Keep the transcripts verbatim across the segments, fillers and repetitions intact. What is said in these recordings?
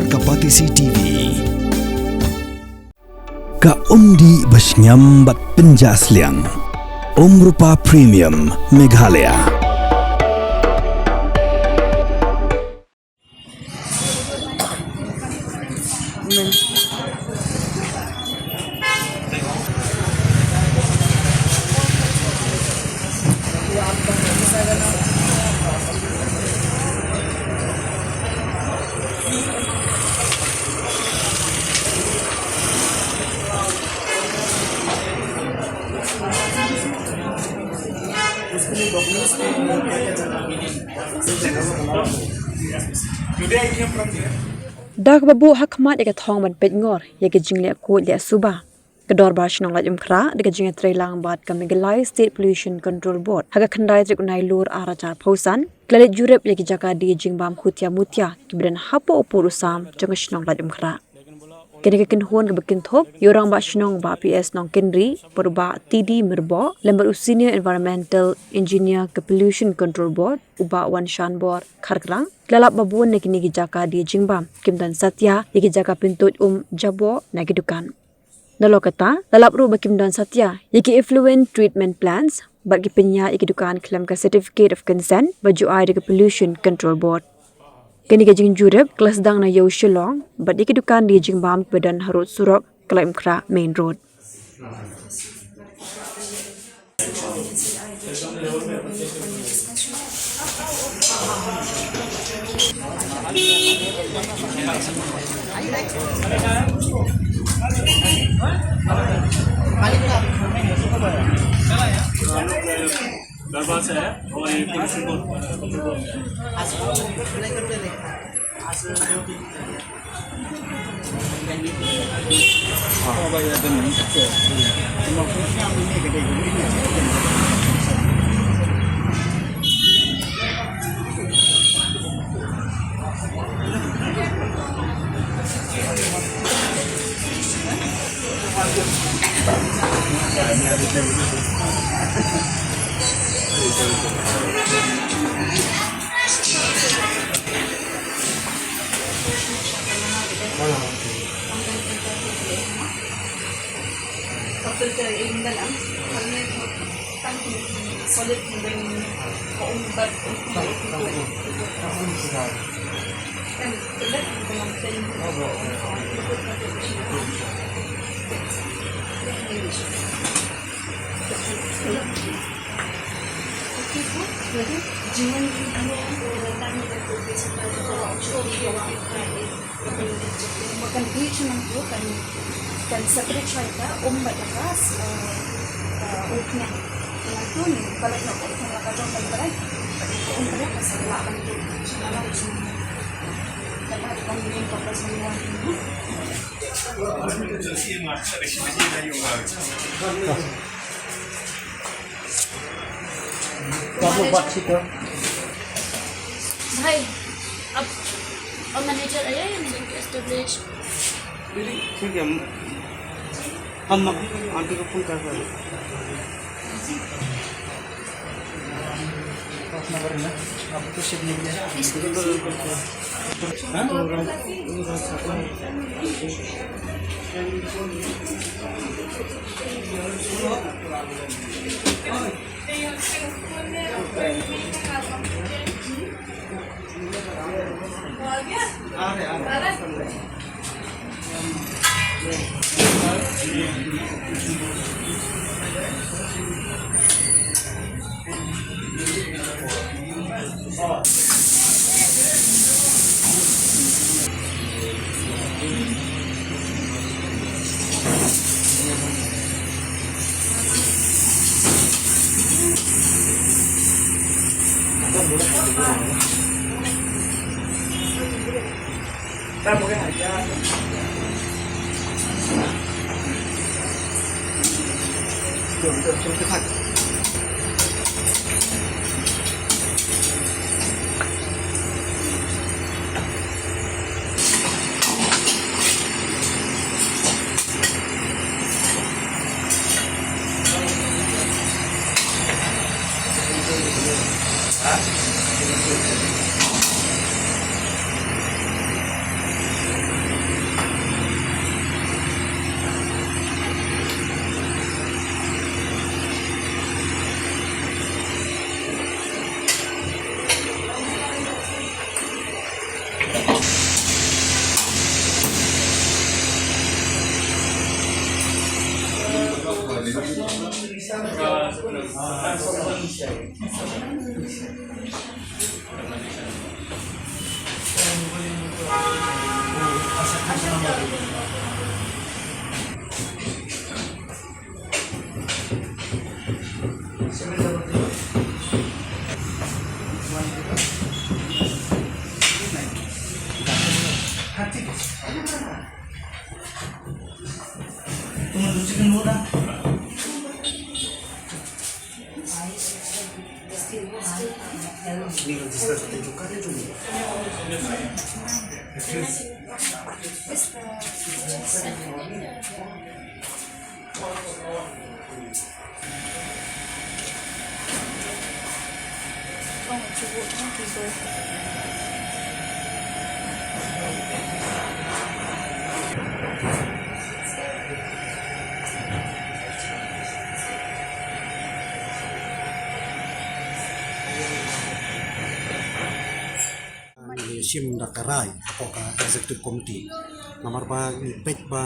Ka Batesi T V. Ka umdih ba shngiam bad pynjah sliang. Umrupa Premium Meghalaya. Da kaba buh ha khmat ïa ka thong ban peit ngor ïa ka jingleh koit leh suba, ka Dorbar Shnong Laitumkhrah da ka jingïatreilang bad ka Meghalaya State Pollution Control Board ha ka khyndai tarik u Nailur ar hajar arphew san ka la leit jurip ïa ki jaka die jingbam khutia mutia kiba don hapoh u pud u sam jong ka shnong Laitumkhrah. Kane ka kynhun kaba kynthup ïa u Rangbah Shnong Bah P S Nongkynrih bad u Bah T D Myrboh lem bad u Senior Environmental Engineer ka Pollution Control Board u Bah Wanshanbor Kharkrang, ki la lap ba bun na kine ki jaka die jingbam kim don satia ïa ki jaka pyntuid um jaboh na ki dukan. Nalor kata, la lap ruh ba kim don satia ïa ki effluent treatment plants bad ki pynïaid ïa ki dukan khlem ka Certificate of Consent ba ju ai da ka Pollution Control Board. Kane ka jingjurip ka la sdang na Ïew Shillong bad ïa ki dukan die jingbam kiba don harud surok ka Laitumkhrah Main Road. दरबार से है और ये पुलिस को Kan phi chu nang tu kan, kan separate choi ka um bad ka, eh, eh, um khniang. Nang tu ni balik na um khniang la ka jong kan balik. Um balik ka sa la kan tu. Kan la kan ni ko ka sa ni. भाई, अब, अब मैनेजर आया है, एस्टेब्लिश। ठीक है, हम, हम आंटी को फोन कर रहे हैं। पाँच नंबर है ना, आपको तो शिफ्ट नहीं किया। Ngi la ïa shim da ka rai hapoh ka executive committee. Namar ba ngi peit ba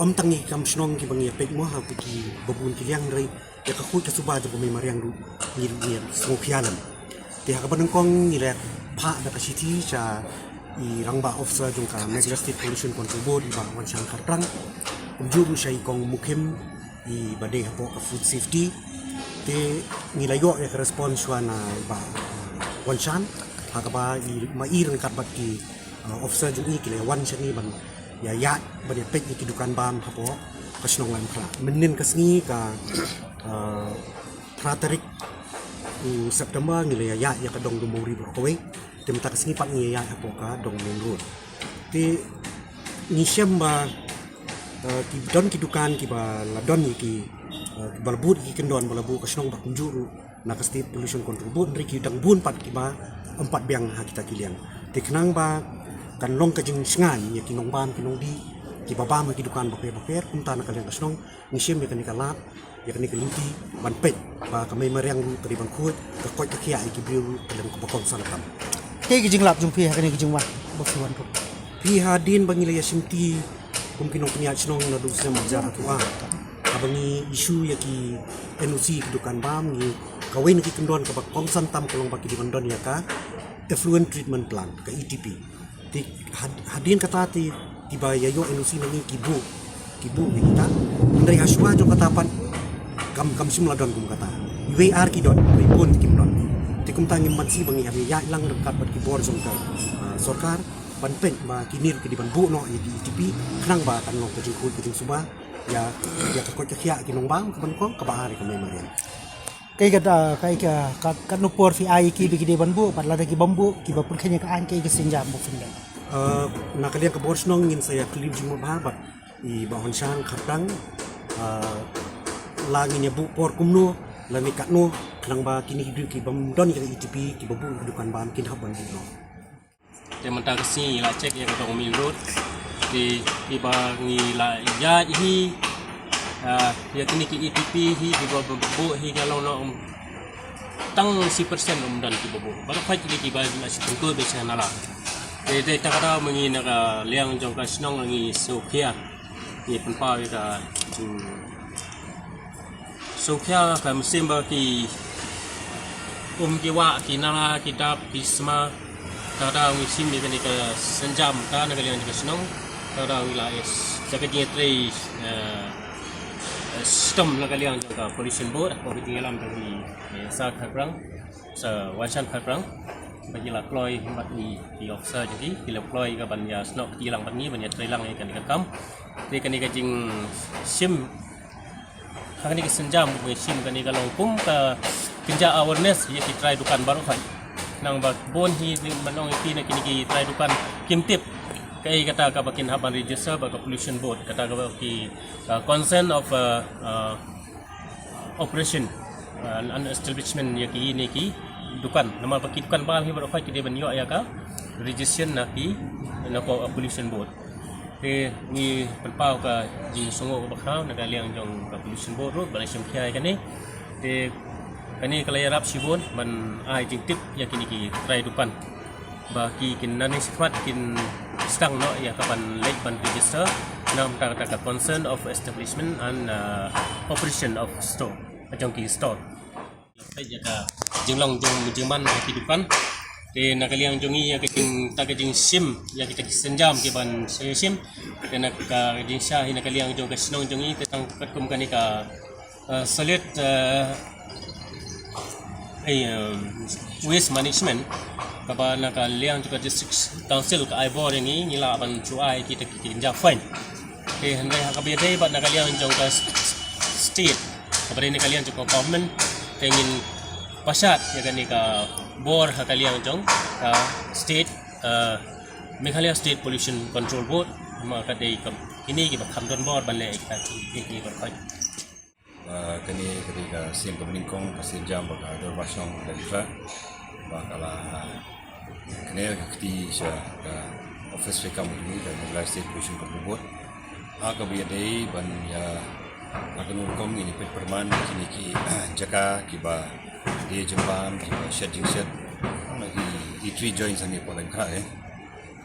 ym tang ngi kam shnong kiba ngi ïa peit mo, ha ki ba bun ki liang, hynrei ïa ka khuid ka suba jong ka mei mariang ruh ngi ruh ngi ïa sngewkhia lem. Te ha kaba nyngkong ngi la phah da ka shithi sha i rangbah officer jong ka Meghalaya State Pollution Control Board, i Bah Wanshan Kharplang, kumjuh ruh sha i Kong Mukhim, i ba dei hapoh ka food safety. Te ngi la ïoh ïa ka response shuwa na i Bah, uh, Wanshan, ha kaba i, ma i ryngkat bad ki, uh, officer jong i ki la wan shane ban ïa ïaid ban ïa peit ïa ki dukan bam hapoh ka shnong Laitumkhrah. Mynnin ka sngi ka, uh, phra tarik u September ngi la ïa ïaid ïa ka dong Dumori baroh kawei. Te mynta ka sngi pat ngi ïa ïaid hapoh ka dong Main Road. Te ngi shem ba, eh, ki don ki dukan kiba la don ïa ki, eh, kiba la bud ïa ki kyndon ba la buh ka shnong bad kumjuh ruh na ka State Pollution Control Board, hynrei ki dang bun pat kiba ym pat biang ha kita ki liang. Te khnang ba kan long ka jingshngaiñ ïa ki nongbam ki nongdih kiba bam ha ki dukan bapher bapher, kumta na ka liang ka shnong ngi shem ïa kane ka lad, ïa kane ka lynti ban peit ba ka mei mariang ruh ka dei ban khuid, ka koit ka khiah ïa ki briew ruh ka long kaba kongsan tam. Kaei ka jinglap jong phi ha kane ka jingwan ba phi wan ruh? Phi, hadien ba ngi la ïa shimti kum ki nongpynïaid shnong naduh u snem ar hajar arphew ar, haba ngi issue ïa ki N O C ki dukan bam, ngi, kawei na ki kyndon kaba kongsan tam ka long ba ki dei ban don ïa ka effluent treatment plant, ka E T P. Te had-, hadien kata te kiba ïa ïoh N O C na ngi ki buh, ki buh ïa kita. Hynrei ha shuwa jong kata pat kam, kam shym la don kum kata. Iwei ar ki don, iwei bun kim don. Te kumta ngim banse ba ngi hap ïaid lang ryngkat bad ki bor jong ka, ah, sorkar ban peit ba kine ruh ki dei ban buh noh ïa ki E T P, khnang ba kan long ka jingkhuid ka jingsuba ïa, ïa ka koit ka khiah ki nongbam, kaba nyngkong, kaba ar ïa ka mei mariang. Kaei kata, kaei ka, ka, katno por phi ai ïa ki ba ki dei ban buh, bad lada ki bym buh, kiba pyrkhat ïa ka aiñ, kaei ka sienjam ba phin leh? Eh, na ka liang ka bor shnong ngin sa ïa kylli jingmut bha bad i Bah Wanshan Kharplang, eh, la ngin ïa buh por kumno, lane katno, khnang ba kine ki briew ki bym don ïa ka E T P, kiba buh ïa ka dukan bam, kin hap ban buh noh. Te mynta ka sngi la check ïa ka dong Main Road. Te kiba ngi la ïaid hi, ah, ïa kine ki E T P hi kiba buh hi ka long noh, um, tang shi percent um don kiba buh. Baroh khoit kine kiba la shi tengkul ba sha nala. Te, te ta ka daw ma ngi na ka liang jong ka shnong ngi sngewkhia. Ngi pynpaw ïa ka, hmm, sngewkhia ka mynsiem ba ki um ki wah, ki nala, ki dap, ki sma. Ta ka daw ngi shim ïa kane ka sienjam ta na ka liang jong ka shnong. Ta ka daw ngi la ïa s-, sa ka jingïatrei, eh, eh, shitom na ka liang jong ka Pollution Board, hapoh ka jingïalam jong i, eh, Sir Kharplang, Sir Wanshan Kharplang. Ba ki la kloi bad i, i officer jong ki, ki la kloi ka ban ïa snoh kti lang bad ngi, ban ïatrei lang ïa kane ka kam. Te kane ka jingshim, ha kane ka sienjam ba ngi shim kane ka long kum ka kynja awareness ïa ki trai dukan baroh khoit. Nang ba bun hi ban ong ïa ki na kine ki trai dukan kim tip kaei kata kaba kin hap ban register bad ka Pollution Board, kata kaba ki, uh, consent of, uh, uh, operation, uh, and establishment ïa kine ki dukan. Namar ba ki dukan bam hi baroh khoit ki dei ban ïoh ïa ka registration na ki, na ka Pollution Board. Te ngi pynpaw ka jingsngewnguh kaba khraw na ka liang jong ka Pollution Board ruh ba la shim khia ïa kane. Te kane ka la ïarap shibun ban ai jingtip ïa kine ki trai dukan ba ki kin nangne shakhmat kin sdang noh ïa ka ban leit ban register. Nam ta kata ka concern of establishment and uh, operation of store, jong ki store. Peit ïa ka jinglong jong jingman ha ki dukan. Te na ka liang jong ngi ïa ka jing ta ka jingshim ïa kita ki sienjam ki ban shim. Te na ka jingshah hi na ka liang jong ka shnong jong ngi te tang katkum kane ka uh, solid uh, eh, um, waste management kaba na ka liang jong ka district council ka ai bor ïa ngi ngi lah ban shu ai kita ki sienjam fine. Te hynrei ha kaba ïadei bad na ka liang jong ka state kaba dei na ka liang jong ka government te ngin pashat ïa kane ka bor ha ka liang jong ka state uh, Meghalaya State Pollution Control Board ma ka dei ka kine kiba kham don bor ban leh ïa kita ki ki ki ba khoi. Ba kane ka dei ka sien kaba nyngkong ka sienjam ba ka dorbar shnong ka dei ba ka la kane ka kti sha ka office treikam ni ka Meghalaya State Pollution Control Board. Ha kaba ïadei ban ïa ha kano rukom ngin ïa peit pyrman kine ki jaka kiba dei jingbam kiba shet jingshet. Ong na ki ki three joints hangne Paul Laitkhrah eh.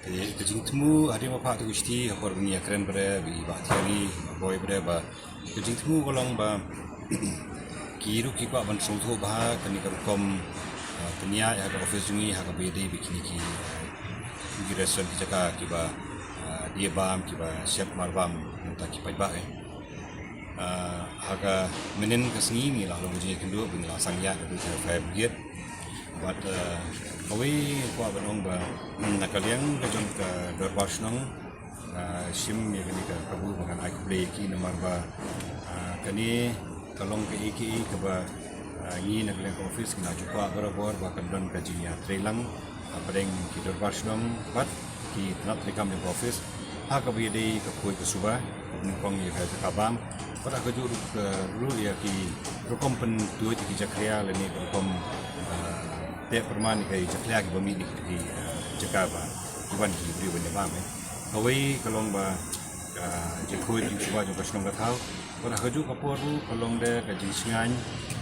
Te ka jingthmu hadien ba phah tu ka shithi ha por ba ngi ïa kren bre ba i Bah Thiari ba boi bre ba ka jingthmu ka long ba ki ruh ki kwah ban sngewthuh bha kane ka rukom pynïaid ha ka office jong ngi ha kaba ïadei bad kine ki ki restaurant ki jaka kiba die bam kiba shet marbam nangta ki paidbah eh. Ha ka mynnin ka sngi ngi la long ka jingïakynduh ba ngi la sang ïa ka fire brigade. Bad kawei kwah ban ong ba na ka liang ka jong ka dorbar shnong shim ïa kane ka kabu ba ngan ai khublei ïa ki namar ba kane ka long kaei kaei kaba ngi na ka liang ka office ngi la ju kwah barabor ba kan don ka jingïatreilang hapdeng ki dorbar shnong bad ki tnat treikam jong ka office ha kaba ïadei ka khuid ka suba nyngkong ïa ka jaka bam bad ha kajuh ruh ïa ki rukom pyntuid ïa ki jakhlia lane ka rukom teh pyrman ïa ki jakhlia kiba mih na ki jaka ba ki wan ki briew ban ïa bam eh. Kawei ka long ba ka jingkhuid jingsuba jong ka shnong ka thaw. Bad ha kajuh ka por ruh ka long de ka jingshngaiñ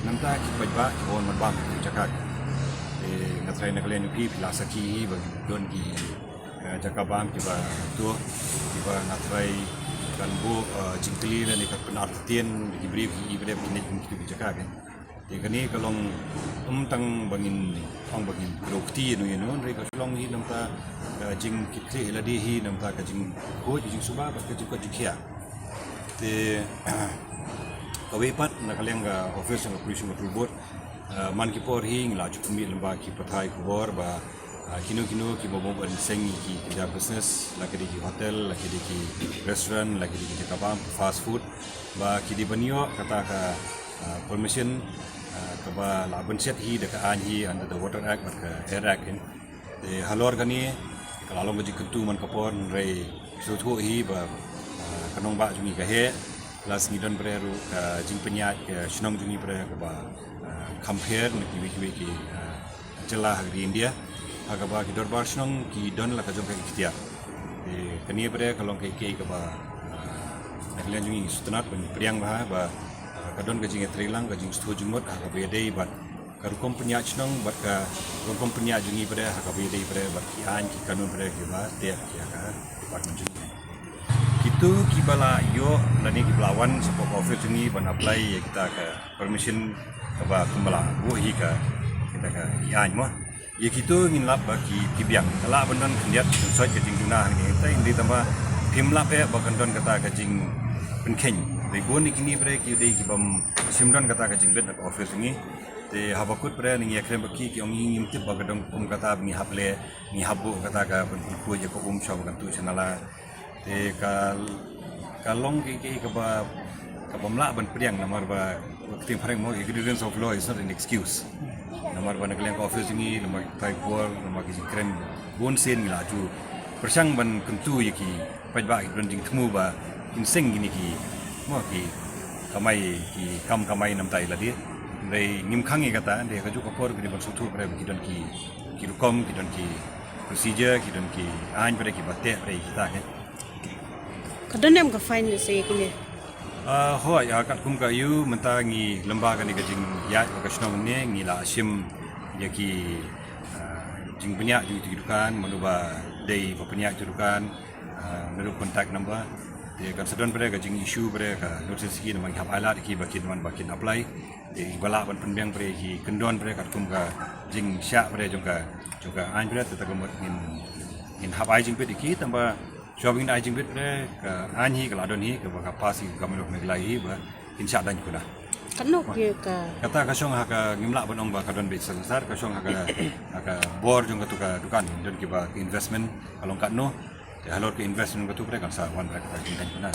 nangta ki paidbah kiba wan ban bam ha ki jaka. Te nga tharai na ka liang jong phi phi la sakhi hi ba don ki jaka bam kiba tuh kiba nga tharai kan buh jingkylli lane kan pynartatien da ki briew ki i briew ki neh kum kitu ki jaka kan. Te kane ka long ym tang ba ngin ong ba ngin kdew kti ïano ïano hynrei ka long hi nangta ka jingkitkhlieh ïa lade hi nangta ka jingkhuid jingsuba bad ka jingkoit jingkhiah. Te kawei pat na ka liang ka office jong ka Pollution Control Board man ki por hi ngi la ju pynmih lyngba ki pathai khubor ba kino kino kiba bym ban seng ïa ki kynja business la ki dei ki hotel la ki dei ki restaurant la ki dei ki jaka bam fast food ba ki dei ban ïoh kata ka permission kaba la bynshet hi da ka aiñ hi under the Water Act bad ka Air Act. Te halor kane ka la long ka jingkyntu man ka por hynrei sngewthuh hi ba ka nongbah jong ngi ka heh. Plus ngi don bre ruh ka jingpynïaid ka shnong jong ngi bre kaba kham pher na kiwei kiwei ki jylla ha ka ri India ha kaba ki dorbar shnong ki don la ka jong ka iktiar. Te kane bre ka long kaei kaei kaba na ka liang jong ngi ngi sngewtynnat ba ngi pdiang bha ba ka don ka jingïatreilang ka jingsngewthuh jingmut ha kaba ïadei bad ka rukom pynïaid shnong bad ka rukom pynïaid jong ngi bre ha kaba ïadei bre bad ki aiñ ki kanun bre kiba teh ki ha ka department jong ngi. Kitu kiba la ïoh lane kiba la wan shapoh ka office jong ngi ban apply ïa kita ka permission kaba kumba la buh hi ka kita ka ki aiñ mo. Ïa kitu ngin lap ba ki ki biang ka lah ban don khyndiat kan soi ka jingduna hangne te ym dei tang ba phim lap eh ba kan don kata ka jingpynkheiñ. Dei bun ïa kine bre ki dei kibym shym don kata ka jingbit na ka office jong ngi. Te haba kut bre ngi ïakren bad ki ki ong ngi ngim tip ba ka don kum kata ba ngi hap leh ngi hap buh kata ka ban pynkhuid ïa ka um shuwa ba kan tuh sha nala. Te ka ka long kaei kaei kaba kaba ym lah ban pdiang namar ba ka ktien phareng mo ignorance of law is not an excuse. Namar ba na ka liang ka office jong ngi namar ki pathai khubor namar ki jingkren bun sien ngi la ju pyrshang ban kyntu ïa ki paidbah ki don jingthmu ba kin seng kine ki mo ki kamai ki kam kamai namta ïa lade. Hynrei ngim khang ïa kata hynrei ha kajuh ka por ki dei ban sngewthuh ba ki don ki ki rukom ki don ki procedure ki don ki aiñ ba dei kiba teh ba dei kita. Ka don em ka fine lehse ïa kine? Ah, hooid, ah, katkum ka aiñ mynta ngi lyngba kane ka jingïaid ba ka shnong ne ngi la shim ïa ki ah, jingpynïaid jong ki dukan mano ba dei ba pynïaid jong dukan ah, naduh contact number Te kan sa don pat ka jing issue pat ka notice ki namar ngi hap ai lad ïa ki ba kin wan ba kin apply. Te ba lah ban pynbiang pat ki kyndon pat katkum ka jingshah pat jong ka jong ka aiñ pat, te ta ka mut ngin ngin hap ai jingpeit ïa ki, tangba shuwa ba ngin ai jingpeit pat ka aiñ hi ka la don hi kaba ka pass ïa ka Government of Meghalaya hi ba kin shah daiñ kuna. Katno ki ka Kata ka shong ha ka, ngim lah ban ong ba ka don beit sansar, ka shong ha ka ha ka bor jong katu ka dukan, don kiba ka investment ka long katno. Te halor ka investment katu pat kan sa wan pat ka jingdaiñ kuna.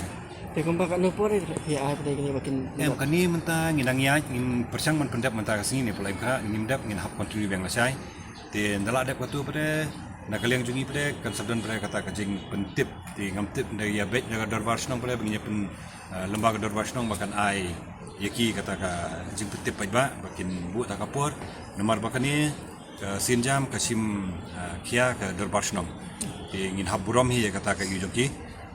Te kumba katno por ïa ai pat kine ba kin Em, kane mynta ngi dang ïaid, ngim pyrshang ban pyndep mynta ka sngi ne pula im ka, ngim dep, ngin hap continue biang lashai. Te ynda lah dep katu pat na ka liang jong ngi pat kan sa don pat kata ka jingpyntip. Te ngam tip, ynda ïa beit na ka dorbar shnong pat ba ngin ïa pyn ah, lyngba ka dorbar shnong ba kan ai ïa ki kata ka jingpyntip paidbah ba kin buh ta ka por. Namar ba kane ka sienjam ka shim ah, khia ka dorbar shnong. Te ngin hap burom hi ïa kata ka ïew jong ki.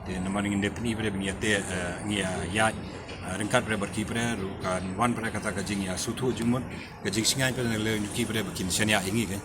Te namar ngin dei pyni pat ba ngi ïa te ah, ngi ïa ïaid ah, ryngkat pat bad ki pat ruh kan wan pat kata ka jingïasngewthuh jingmut, ka jingsngewthuh pat na ka liang jong ki pat ba kin shaniah ïa ngi ka.